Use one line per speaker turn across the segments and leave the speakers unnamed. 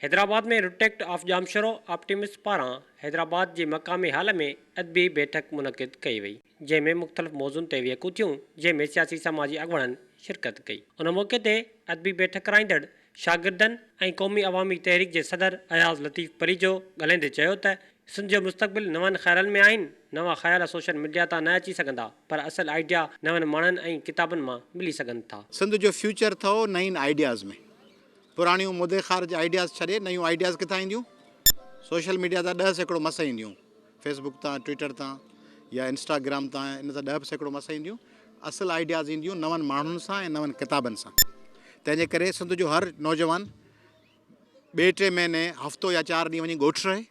Hyderabad ۾ روٽيڪٽ of Jamshoro optimist پاران حيدرآباد جي مقامي هال ۾ ادبي بيٺڪ منعقد ڪئي وئي، جنهن ۾ مختلف موضوعن تي ويهڪون ٿيون، جنهن ۾ سياسي سماجي اڳواڻن شرڪت ڪئي. ان موقعي تي ادبي بيٺڪ ڪرائيندڙ شاگردن ۽ قومي عوامي تحريڪ جي صدر اياز لطيف پليجو ڳالهائيندي چيو ته سنڌ جو مستقبل نون خيالن ۾ آهن، نوان خيال سوشل ميڊيا تان نه اچي سگهندا پر اصل آئيڊيا نون ماڻهن ۽ ڪتابن مان ملي سگهن ٿا.
سنڌ جو فيوچر اٿئو نئين آئيڊياز ۾. پراڻيون مدي خارج آئيڊياز ڇڏي نيون آئيڊياز ڪٿان اينديون؟ سوشل ميڊيا تان 10% مس اينديون، فيس بڪ تان، ٽوئيٽر تان يا انسٽاگرام تان ان تان 10% مس اينديون، اصل آئيڊياز اينديون نون ماڻهن سان ۽ نون ڪتابن سان. تنهن جي ڪري سنڌ جو هر نوجوان ٻئي ٽي مهيني هفتو يا چار ڏينهن وڃي ڳوٺ رهي،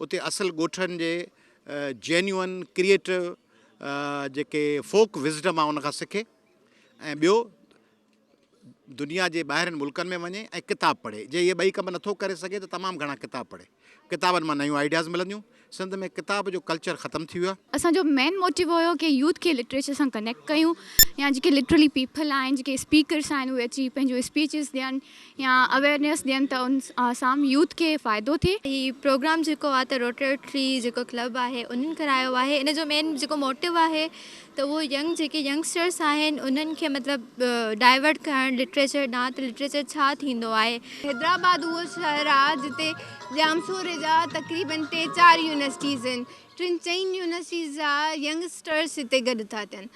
اتي اصل ڳوٺن جي جينيوئن ڪريئيٽو جيڪي فوڪ وزڊم آهي ان کان سکي ۽ ٻيو دنيا جي ٻاهرين ملڪن ۾ وڃي ۽ ڪتاب پڙهي. جي اهي ٻئي ڪم نٿو ڪري سگهي ته تمام گهڻا ڪتاب پڙهي. ڪتابن مان نيون آئيڊياز ملنديون. سنڌ ۾ ڪتاب جو ڪلچر ختم ٿي ويو آهي.
اسان جو مين موٽيو هيو ڪي يوٿ کي لٽريچر سان ڪنيڪٽ ڪيون يا جيڪي لٽرلي پيپل آهن جيڪي اسپيڪرس آهن اهي اچي پنهنجون اسپيچز ڏين يا اويئرنيس ڏين ته ان سان يوٿ کي فائدو ٿئي.
هي پروگرام جيڪو آهي ته روٽري جيڪو ڪلب آهي انهن ڪرايو آهي ان جو مين جيڪو موٽيو آهي ته اهو ينگ جيڪي ينگسٽرس آهن انهن کي مطلب ڊائيورٽ ڪرڻ لٽريچر ڏانهن ته لٽريچر ڇا ٿيندو آهي.
حيدرآباد اهو شهر آهي جتي ڄامشوري جا تقريبن ٽي چار يونيورسٽيز آهن ٽن چئن يونيورسٽيز جا ينگسٽرس هتي گڏ ٿا ٿين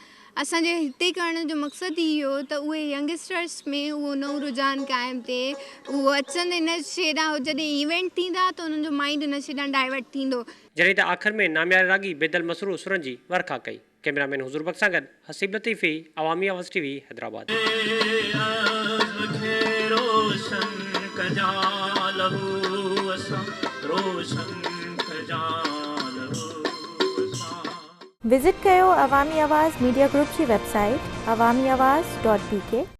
اسان جي هتي ڪرڻ جو مقصد ئي اهو ته اهي ينگسٽرس ۾ اهو نئون رجحان قائم ٿئي اهو اچن ان شيء ڏانهن جڏهن ايونٽ ٿيندا ته انهن جو مائنڊ ان شيء ڏانهن ڊائيورٽ ٿيندو.
جڏهن ته آخر ۾ نامياري راڳي بيدل مسرور سرن جي ورکا ڪئي. ڪئميرا مين حضور بخش سان گڏ حسيب لطيفي، عوامي آواز ٽي وي، حيدرآباد.
وزٽ ڪيو عوامي آواز ميڊيا گروپ جي web site Awami Awaz dot B K.